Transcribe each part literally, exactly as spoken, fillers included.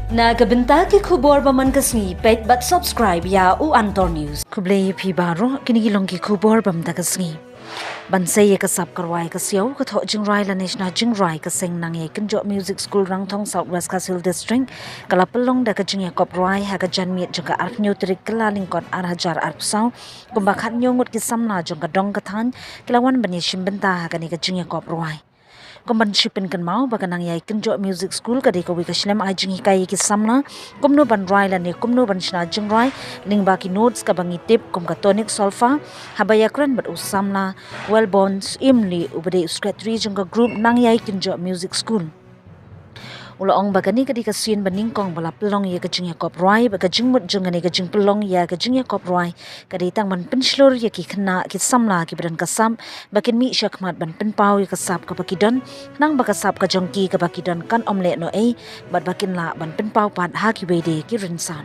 Na ka bynta ki khubor ba man ka sngi, peit bad subscribe ïa u Antor News. Khublei ïa phi baroh, kine ki long ki khubor ba mynta ka sngi. Ban sei ïa ka sap ka rwai ka siaw, ka thoh jingrwai lane shna jingrwai ka seng Nangïai Kynjoh Music School Rangthong, South West Khasi Hills District, ka la pynlong da ka jingïakob rwai ha ka janmiet jong ka arphew tarik Kyllalyngkot ar hajar arphew saw, kumba khatñiew ngut ki samla jong ka dong ka thaiñ ki la wan ban ïashim bynta ha kane ka jingïakob rwai. Kum ban shu pynkynmaw ba ka Nangïai Kynjoh Music School ka dei kawei ka shlem ai jinghikai ïa ki samla kumno ban rwai lane kumno ban shna jingrwai lyngba ki notes kaba ngi tip kum ka tonic solfa, haba ïakren bad u samla Wellborn Syiemlieh uba dei u secretary jong ka group Nangïai Kynjoh Music School. U la ong ba kane ka dei ka sien ba nyngkong ba la pynlong ïa ka jingïakob rwai, ba ka jingmut jong kane ka jingpynlong ïa ka jingïakob rwai ka dei tang ban pynshlur ïa ki khynnah ki samla kiba don ka sap ba kin mih shakhmat ban pynpaw ïa ka sap kaba ki don, khnang ba ka sap ka jong ki kaba ki don kan ym leh noh ei, bad ba kin lah ban pynpaw pat ha kiwei de ki rynsan.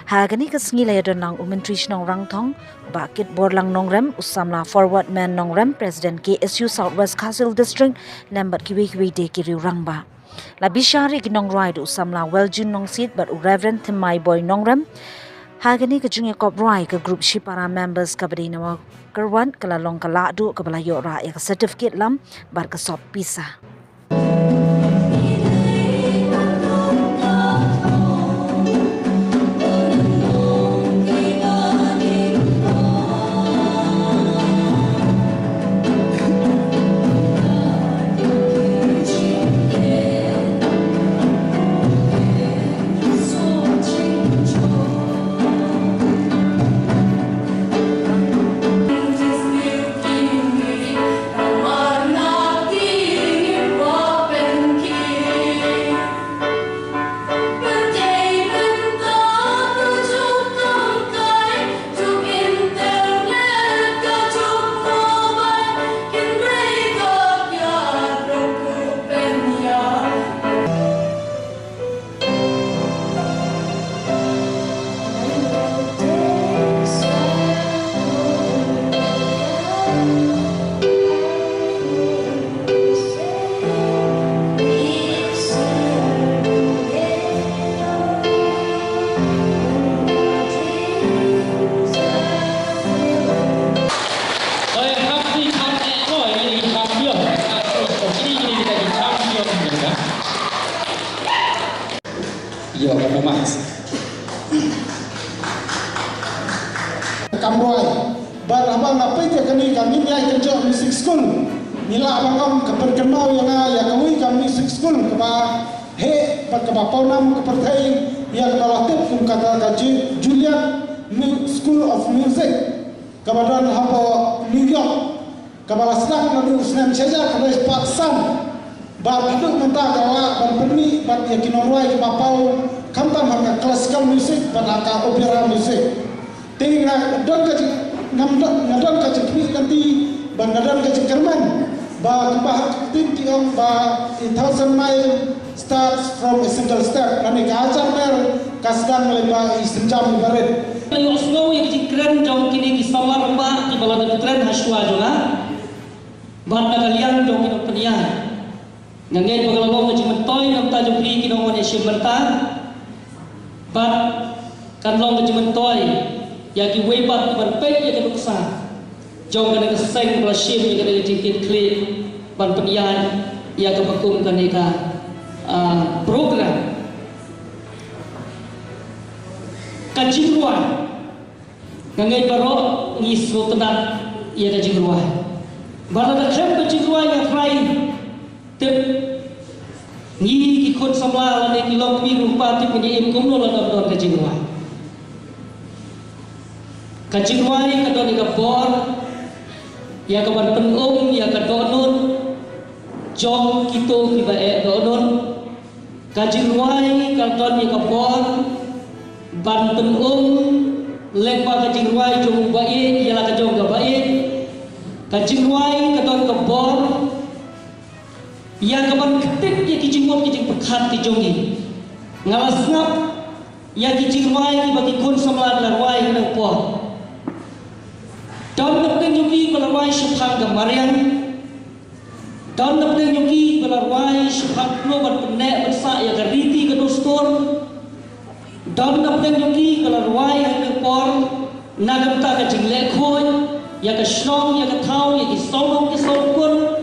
Ha kane ka sngi la ïadon lang u Myntri Shnong Rangthong, Bah Kitborlang Nongrem, u samla Forward Man Nongrem, President K S U South West Khasi Hills District, lem bad kiwei kiwei de ki riew rangbah. La bishar ïa ki nongrwai da u samla Weljun Nongsiej bad u Reverend Thymmai Boy Nongrem. Ha kane ka jingïakob rwai ka group shipara members kaba dei na Mawkyrwat ka la long ka lahduh kaba la ïoh rah ïa ka certificate lam bad ka sop pisa. Ïa, ka performance. Kam rwai. Bad haba nga peit ïa kane ka Nangïai Kynjoh Music School, ngi lah ban ong ka pynkynmaw ïa nga ïa kawei ka music school kaba heh bad kaba pawnam ka pyrthei, ïa kaba la tip kum ka, ka, ka Ju-, Juilliard Mu-, School of Music, kaba don hapoh New York. Kaba la sdang naduh u snem shi hajar khyndai spah san bad haduh mynta ka lah ban pynmih bad ïa ki nongrwai kiba paw khamtam ha ka classical music bad ha ka opera music. Te nga don ka jing, ngam don, nga don ka jingkhmih lynti bad nga don ka jingkyrmen ba kumba ha ka ktien ki ong ba a thousand mile starts from a single step, lane ka hajar mail ka sdang lyngba i sienjam iba rit. Nga ïohsngew ïa ki jingkren jong kine ki samla rangbah kiba la dep kren ha shuwa jong nga. Bad na ka liang jong ki nongpynïaid, nga ngeit ba ka la long ka jingmyntoi na ka bynta jong phi ki nongwan ïashim bynta. Bad kan long ka jingmyntoi ïa kiwei pat kiban peit ïa ka nuksa jong kane ka seng ba la shim ïa kane ka jingkitkhlieh ban pynïaid ïa kaba kum kane ka, ah, program. Ka jingrwai, nga ngeit baroh ngi sngewtynnat ïa ka jingrwai. Bad lada khlem ka jingrwai nga trai tip ngi ki khun samla lane ki longkmie ruh ba tip ngi im kumno lada ym don ka jingrwai. Ka jingrwai ka don ïa ka bor ïa ka ban pynum ïa ka dohnud jong kito kiba eh dohnud. Ka jingrwai ka don ïa ka bor ban pynum lyngba ka jingrwai jong uba ïeit ïa la ka jong kaba ïeit. Ka jingrwai ka don ka bor ïa ka ban kyntait ïa ki jingmut ki jingpyrkhat ki jong ngi. Nga la sngap ïa ki jingrwai kiba ki khun samla ki la rwai ha kane ka por. Don na pdeng jong ki ba la rwai shaphang ka mariang. Don na pdeng jong ki ba la rwai shaphang kumno ban pynneh pynsah ïa ka riti ka dustur. Don na pdeng jong ki ka la rwai ha ka por na ka bynta ka jingleh khuid ïa ka shnong, ïa ka thaw, ïa ki sawdong ki sawdong